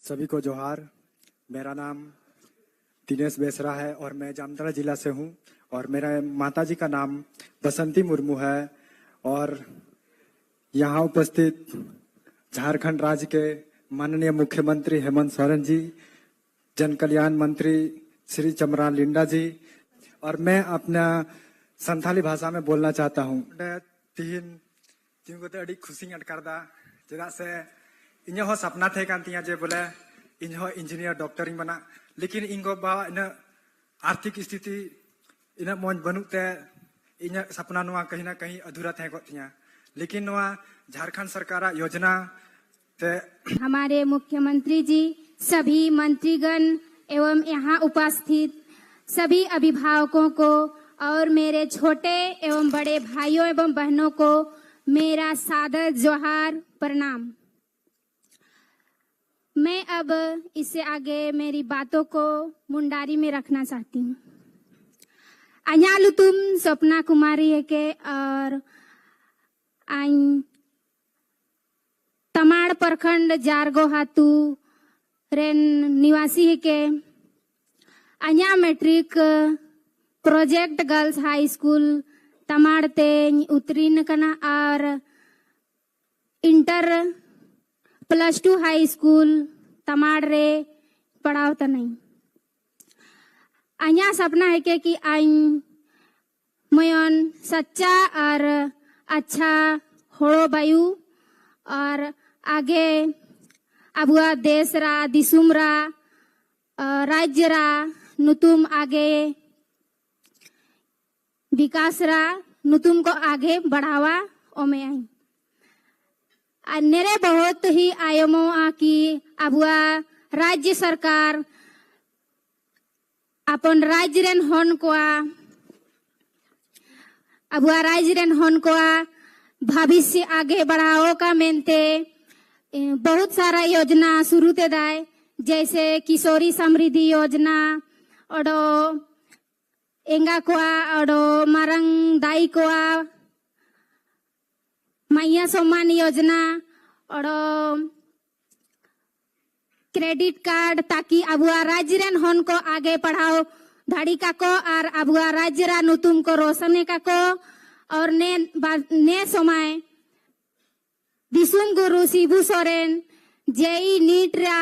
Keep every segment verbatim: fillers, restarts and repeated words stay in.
सभी को जोहार। मेरा नाम दिनेश बेसरा है और मैं जामताड़ा जिला से हूँ और मेरे माता जी का नाम बसंती मुर्मू है। और यहाँ उपस्थित झारखंड राज्य के माननीय मुख्यमंत्री हेमंत सोरेन जी, जन कल्याण मंत्री श्री चमरा लिंडा जी, और मैं अपना संथाली भाषा में बोलना चाहता हूँ। ᱛᱤᱦᱤᱧ ᱛᱤᱸᱜᱩ ᱠᱟᱛᱮ ᱟᱹᱰᱤ ᱠᱷᱩᱥᱤᱧ ᱟᱴᱠᱟᱨ ᱮᱫᱟ᱾ ᱪᱮᱫᱟᱜ ᱥᱮ ᱤᱧᱟᱹᱜ ᱦᱚᱸ ᱥᱟᱯᱱᱟ ᱛᱟᱦᱮᱸ ᱠᱟᱱ ᱛᱤᱧᱟᱹ ᱡᱮ ᱵᱚᱞᱮ ᱤᱧ ᱦᱚᱸ ᱤᱧᱡᱤᱱᱤᱭᱟᱨ ᱰᱚᱠᱴᱚᱨᱤᱧ ᱵᱮᱱᱟᱜ᱾ ᱞᱮᱠᱤᱱ ᱤᱧ ᱜᱚ ᱵᱟᱵᱟ ᱤᱱᱟᱹᱜ ᱟᱨᱛᱷᱤᱠ ᱥᱛᱷᱤᱛᱤ ᱤᱱᱟᱹᱜ ᱢᱚᱡᱽ ᱵᱟᱹᱱᱩᱜ ᱛᱮ ᱤᱧᱟᱹᱜ ᱥᱟᱯᱱᱟ ᱱᱚᱣᱟ ᱠᱟᱹᱦᱤ ᱱᱟ ᱠᱟᱹᱦᱤ ᱟᱫᱷᱩᱨᱟ ᱛᱟᱦᱮᱸ ᱠᱚᱜ ᱛᱤᱧᱟᱹ᱾ ᱞᱮᱠᱤᱱ ᱱᱚᱣᱟ ᱡᱷᱟᱲᱠᱷᱚᱸᱰ ᱥᱚᱨᱠᱟᱨᱟᱜ ᱭᱳᱡᱽᱱᱟ ᱛᱮ ᱦᱟᱢᱟᱨᱮ ᱢᱩᱠᱷᱭᱚᱢᱚᱱᱛᱨᱤ ᱡᱤ, ᱥᱟᱵᱷᱤ ᱢᱚᱱᱛᱨᱤᱜᱚᱱ ᱮᱵᱚᱢ ᱭᱟᱦᱟᱸ ᱩᱯᱟᱥᱛᱷᱤᱛ ᱥᱟᱵᱷᱤ ᱟᱵᱷᱤᱵᱷᱟᱣᱚᱠᱚ ᱠᱚ ᱚᱨ ᱢᱮᱨᱮ ᱪᱷᱳᱴᱮ ᱮᱵᱚᱢ ᱵᱟᱲᱮ ᱵᱷᱟᱭᱤᱭᱚ ᱮᱵᱚᱢ ᱵᱟᱦᱱᱚ ᱠᱚ ᱢᱮᱨᱟ ᱥᱟᱫᱚᱨ ᱡᱚᱦᱟᱨ ᱯᱨᱚᱱᱟᱢ᱾ मैं अब इससे आगे मेरी बातों को मुंडारी में रखना चाहती हूँ। ᱟᱧᱟᱜ ᱞᱩᱛᱩᱢ ᱥᱚᱯᱱᱟ ᱠᱩᱢᱟᱨᱤ ᱦᱮᱠᱮ ᱟᱨ ᱟᱧ ᱛᱟᱢᱟᱲ ᱯᱨᱚᱠᱷᱚᱸᱰ ᱡᱟᱨᱜᱚ ᱟᱹᱛᱩ ᱨᱮᱱ ᱱᱤᱣᱟᱥᱤ ᱦᱮᱠᱮ᱾ ᱟᱧᱟᱜ ᱢᱮᱴᱨᱤᱠ ᱯᱨᱚᱡᱮᱠᱴ ᱜᱟᱨᱞᱥ ᱦᱟᱭ ᱥᱠᱩᱞ ᱛᱟᱢᱟᱲ ᱛᱮᱧ ᱩᱛᱨᱤᱱ ᱟᱠᱟᱱᱟ ᱟᱨ ᱤᱱᱴᱟᱨ ᱯᱞᱟᱥ ᱴᱩ ᱦᱟᱭ ᱥᱠᱩᱞ ᱛᱟᱢᱟᱲ ᱨᱮ ᱯᱟᱲᱦᱟᱣ ᱛᱟᱱᱟᱹᱧ᱾ ᱟᱧᱟᱜ ᱥᱟᱯᱱᱟ ᱦᱮᱠᱮ ᱠᱤ ᱟᱧ ᱢᱚᱭᱚᱱ ᱥᱟᱪᱪᱟ ᱟᱨ ᱟᱪᱪᱷᱟ ᱦᱚᱲᱚ ᱵᱟᱭᱩ ᱟᱨ ᱟᱜᱮ ᱟᱵᱚᱣᱟᱜ ᱫᱮᱥ ᱨᱟ ᱫᱤᱥᱚᱢ ᱨᱟ ᱨᱟᱡᱽᱡᱚ ᱨᱟ ᱱᱩᱛᱩᱢ ᱟᱜᱮ ᱵᱤᱠᱟᱥ ᱨᱟ ᱱᱩᱛᱩᱢ ᱠᱚ ᱟᱜᱮ ᱵᱟᱲᱦᱟᱣᱟ ᱚᱢᱮ ᱟᱭ᱾ ᱟᱨ ᱱᱮᱨᱮ ᱵᱚᱦᱚᱛ ᱦᱤ ᱟᱭᱚᱢᱚᱜᱼᱟ ᱠᱤ ᱟᱵᱚᱣᱟᱜ ᱨᱟᱡᱽᱡᱚ ᱥᱚᱨᱠᱟᱨ ᱟᱯᱚᱱ ᱨᱟᱡᱽ ᱨᱮᱱ ᱦᱚᱱ ᱠᱚᱣᱟ ᱟᱵᱚᱣᱟᱜ ᱨᱟᱡᱽ ᱨᱮᱱ ᱦᱚᱱ ᱠᱚᱣᱟᱜ ᱵᱷᱟᱵᱤᱥᱭᱚ ᱟᱜᱮ ᱵᱟᱲᱦᱟᱣ ᱠᱟ ᱢᱮᱱᱛᱮ ᱵᱚᱦᱩᱛ ᱥᱟᱨᱟ ᱭᱳᱡᱽᱱᱟ ᱥᱩᱨᱩ ᱛᱮᱫᱟᱭ᱾ ᱡᱮᱭᱥᱮ ᱠᱤᱥᱳᱨᱤ ᱥᱟᱢᱨᱤᱫᱷᱤ ᱭᱳᱡᱽᱱᱟ, ᱚᱰᱚ ᱮᱸᱜᱟ ᱠᱚᱣᱟᱜ, ᱚᱰᱚ ᱢᱟᱨᱟᱝ ᱫᱟᱭᱤ ᱠᱚᱣᱟᱜ ᱢᱟᱭᱭᱟ ᱥᱚᱢᱢᱟᱱ ᱭᱳᱡᱽᱱᱟ, ᱚᱰᱚ ᱠᱨᱮᱰᱤᱴ ᱠᱟᱨᱰ, ᱛᱟᱠᱤ ᱟᱵᱚᱣᱟᱜ ᱨᱟᱡᱽ ᱨᱮᱱ ᱦᱚᱱ ᱠᱚ ᱟᱜᱮ ᱯᱟᱲᱦᱟᱣ ᱫᱟᱲᱮ ᱠᱟᱠᱚ ᱟᱨ ᱟᱵᱚᱣᱟᱜ ᱨᱟᱡᱽ ᱨᱮᱱᱟᱜ ᱧᱩᱛᱩᱢ ᱠᱚ ᱨᱳᱥᱚᱱᱮ ᱠᱟᱠᱚ᱾ ᱟᱨ ᱱᱮ ᱵᱟ- ᱱᱮ ᱥᱚᱢᱚᱭ ᱫᱤᱥᱚᱢ ᱜᱩᱨᱩ ᱥᱤᱵᱩ ᱥᱚᱨᱮᱱ ᱡᱮ ᱤ ᱱᱤᱴ ᱨᱮ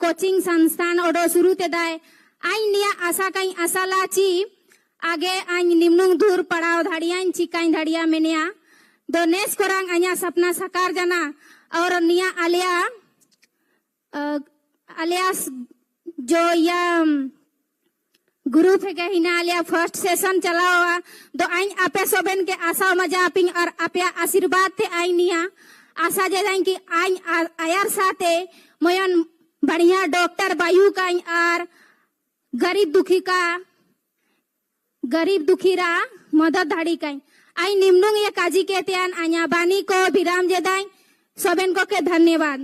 ᱠᱳᱪᱤᱝ ᱥᱚᱝᱥᱛᱷᱟᱱ ᱚᱰᱚ ᱥᱩᱨᱩ ᱛᱮᱫᱟᱭ᱾ ᱟᱭ ᱱᱤᱭᱟ ᱟᱥᱟ ᱠᱟᱹᱧ ᱟᱥᱟᱞᱟ ᱪᱤ ᱟᱜᱮ ᱟᱧ ᱱᱤᱢᱱᱩᱝ ᱫᱷᱩᱨ ᱯᱟᱲᱟᱣ ᱫᱷᱟᱲᱤᱭᱟᱧ ᱪᱤᱠᱟᱹᱧ ᱫᱷᱟᱲᱤᱭᱟ ᱢᱮᱱᱮᱭᱟ᱾ ᱫᱚ ᱱᱮᱥ ᱠᱚᱨᱟᱝ ᱟᱧᱟ ᱥᱟᱯᱱᱟ ᱥᱟᱠᱟᱨ ᱡᱟᱱᱟ᱾ ᱟᱨ ᱱᱤᱭᱟ ᱟᱞᱮᱭᱟ ᱟᱞᱮᱭᱟᱜ ᱡᱚ ᱤᱭᱟᱹ ᱜᱨᱩᱯ ᱦᱮᱜᱮ ᱦᱤᱱᱟ ᱟᱞᱮᱭᱟᱜ ᱯᱷᱟᱨᱥᱴ ᱥᱮᱥᱚᱱ ᱪᱟᱞᱟᱣᱟ᱾ ᱫᱚ ᱟᱧ ᱟᱯᱮ ᱥᱚᱵᱮᱱ ᱜᱮ ᱟᱥᱟᱣ ᱢᱟᱡᱟ ᱟᱯᱤᱧ ᱟᱨ ᱟᱯᱮᱭᱟᱜ ᱟᱥᱤᱨᱵᱟᱫ ᱛᱮ ᱟᱧ ᱱᱤᱭᱟ ᱟᱥᱟ ᱡᱮ ᱫᱟᱹᱧ ᱠᱤ ᱟᱧ ᱟᱭᱟᱨ ᱥᱟᱛᱮ ᱢᱚᱭᱚᱱ ᱵᱟᱲᱤᱭᱟ ᱰᱚᱠᱴᱚᱨ ᱵᱟᱭᱩ ᱠᱟᱧ ᱟᱨ ᱜᱟᱨᱤᱵ ᱫᱩᱠᱷᱤ ᱠᱟ ᱜᱟᱨᱤᱵ ᱫᱩᱠᱷᱤ ᱨᱟ ᱢᱚᱫᱚᱫ ᱫᱷᱟᱲᱤ ᱠᱟᱧ᱾ ᱟᱧ ᱱᱤᱢᱱᱩᱝ ᱤᱭᱟᱹ ᱠᱟᱡᱤ ᱠᱮᱛᱮᱭᱟᱱ ᱟᱧᱟ ᱵᱟᱱᱤ ᱠᱚ ᱵᱤᱨᱟᱢ ᱡᱮᱫᱟᱧ᱾ ᱥᱚᱵᱮᱱ ᱠᱚ ᱠᱮ ᱫᱷᱚᱱᱭᱚᱵᱟᱫ᱾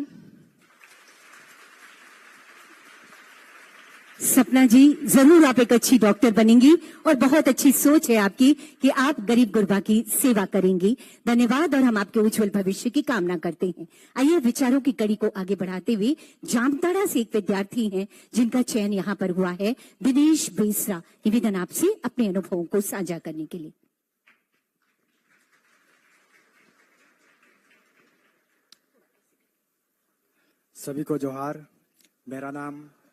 सपना जी, जरूर आप एक अच्छी डॉक्टर बनेंगी और बहुत अच्छी सोच है आपकी कि आप गरीब गुरबा की सेवा करेंगी। धन्यवाद और हम आपके उज्जवल भविष्य की कामना करते हैं। आइए, विचारों की कड़ी को आगे बढ़ाते हुए जामताड़ा से एक विद्यार्थी हैं जिनका चयन यहाँ पर हुआ है, दिनेश बेसरा। निवेदन आपसे अपने अनुभवों को साझा करने के लिए। सभी को जोहार। मेरा नाम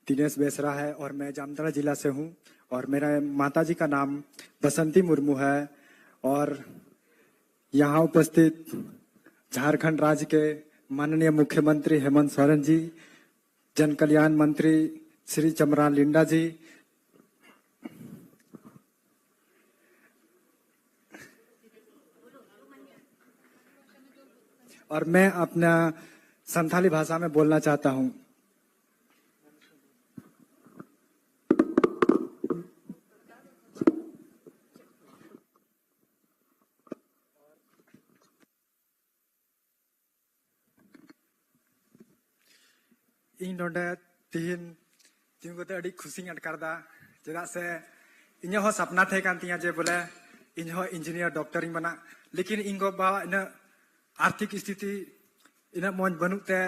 दिनेश बेसरा है और मैं जामताड़ा जिला से हूँ और मेरा माता जी का नाम बसंती मुर्मू है और यहाँ उपस्थित झारखंड राज्य के माननीय मुख्यमंत्री हेमंत सोरेन जी, जन कल्याण मंत्री श्री चमरा लिंडा जी, और मैं अपना संथाली भाषा में बोलना चाहता हूँ। ᱤᱧ ᱱᱚᱰᱮ ᱛᱤᱦᱤᱧ ᱛᱤᱸᱜᱩ ᱠᱟᱛᱮ ᱟᱹᱰᱤ ᱠᱷᱩᱥᱤᱧ ᱟᱴᱠᱟᱨ ᱮᱫᱟ, ᱪᱮᱫᱟᱜ ᱥᱮ ᱤᱧᱟᱹᱜ ᱦᱚᱸ ᱥᱟᱯᱱᱟ ᱛᱟᱦᱮᱸ ᱠᱟᱱ ᱛᱤᱧᱟᱹ ᱡᱮ ᱵᱚᱞᱮ ᱤᱧ ᱦᱚᱸ ᱤᱧᱡᱤᱱᱤᱭᱟᱨ ᱰᱚᱠᱴᱚᱨᱤᱧ ᱵᱮᱱᱟᱜ, ᱞᱮᱠᱤᱱ ᱤᱧ ᱜᱚ ᱵᱟᱵᱟᱣᱟᱜ ᱤᱱᱟᱹᱜ ᱟᱨᱛᱷᱤᱠ ᱥᱛᱷᱤᱛᱤ ᱤᱱᱟᱹᱜ ᱢᱚᱡᱽ ᱵᱟᱹᱱᱩᱜ ᱛᱮ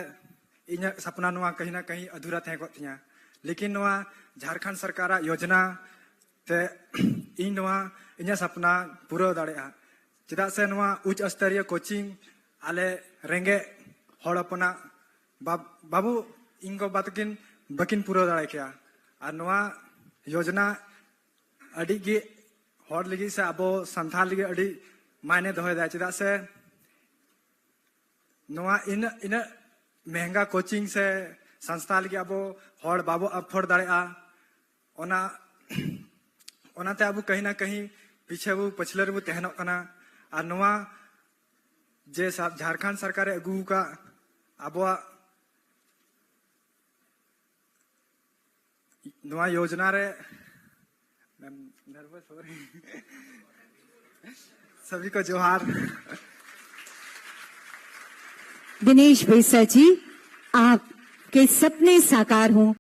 ᱤᱧᱟᱹᱜ ᱥᱟᱯᱱᱟ ᱱᱚᱣᱟ ᱠᱟᱹᱦᱤ ᱱᱟ ᱠᱟᱹᱦᱤ ᱟᱫᱷᱩᱨᱟ ᱛᱟᱦᱮᱸ ᱠᱚᱜ ᱛᱤᱧᱟ᱾ ᱞᱮᱠᱤᱱ ᱱᱚᱣᱟ ᱡᱷᱟᱲᱠᱷᱚᱸᱰ ᱥᱚᱨᱠᱟᱨᱟᱜ ᱭᱳᱡᱽᱱᱟ ᱛᱮ ᱤᱧ ᱱᱚᱣᱟ ᱤᱧᱟᱹᱜ ᱥᱟᱯᱱᱟ ᱯᱩᱨᱟᱹᱣ ᱫᱟᱲᱮᱭᱟᱜᱼᱟ᱾ ᱪᱮᱫᱟᱜ ᱥᱮ ᱱᱚᱣᱟ ᱩᱪ ᱟᱥᱛᱚᱨᱤᱭᱚ ᱠᱳᱪᱤᱝ ᱟᱞᱮ ᱨᱮᱸᱜᱮᱡ ᱦᱚᱲ ᱦᱚᱯᱚᱱᱟᱜ ᱵᱟᱵ-, ᱵᱟᱹᱵᱩ ᱤᱧ ᱜᱚ ᱵᱟᱵᱟ ᱛᱟᱹᱠᱤᱱ ᱵᱟᱹᱠᱤᱱ ᱯᱩᱨᱟᱹᱣ ᱫᱟᱲᱮ ᱠᱮᱭᱟ᱾ ᱟᱨ ᱱᱚᱣᱟ ᱭᱳᱡᱽᱱᱟ ᱟᱹᱰᱤ ᱜᱮ ᱦᱚᱲ ᱞᱟᱹᱜᱤᱫ ᱥᱮ ᱟᱵᱚ ᱥᱟᱱᱛᱟᱲ ᱞᱟᱹᱜᱤᱫ ᱟᱹᱰᱤ ᱢᱟᱭᱱᱮ ᱫᱚᱦᱚᱭᱮᱫᱟ᱾ ᱪᱮᱫᱟᱜ ᱥᱮ ᱱᱚᱣᱟ ᱤᱱᱟᱹᱜ, ᱤᱱᱟᱹᱜ ᱢᱮᱦᱮᱝᱜᱟ ᱠᱳᱪᱤᱝ ᱥᱮ ᱥᱚᱝᱥᱛᱷᱟ ᱞᱟᱹᱜᱤᱫ ᱟᱵᱚ ᱦᱚᱲ ᱵᱟᱵᱚ ᱟᱯᱷᱳᱨᱰ ᱫᱟᱲᱮᱭᱟᱜᱼᱟ᱾ ᱚᱱᱟ, ᱚᱱᱟᱛᱮ ᱟᱵᱚ ᱠᱟᱹᱦᱤ ᱱᱟ ᱠᱟᱹᱦᱤ ᱯᱤᱪᱷᱮ ᱵᱚ ᱯᱟᱹᱪᱷᱞᱟᱹ ᱨᱮᱵᱚ ᱛᱟᱦᱮᱱᱚᱜ ᱠᱟᱱᱟ᱾ ᱟᱨ ᱱᱚᱣᱟ ᱡᱮ ᱥᱟ-, ᱡᱷᱟᱲᱠᱷᱚᱸᱰ ᱥᱚᱨᱠᱟᱨᱮ ᱟᱹᱜᱩ ᱟᱠᱟᱫ ᱟᱵᱚᱣᱟᱜ ᱱᱚᱣᱟ ᱭᱳᱡᱽᱱᱟ ᱨᱮ, ᱱᱟᱨᱵᱷᱟᱥ ᱦᱳ ᱨᱮ ᱦᱮ, ᱥᱟᱵᱷᱤ ᱠᱳ ᱡᱳᱦᱟᱨ᱾ दिनेश बेसर जी, आपके सपने साकार हों,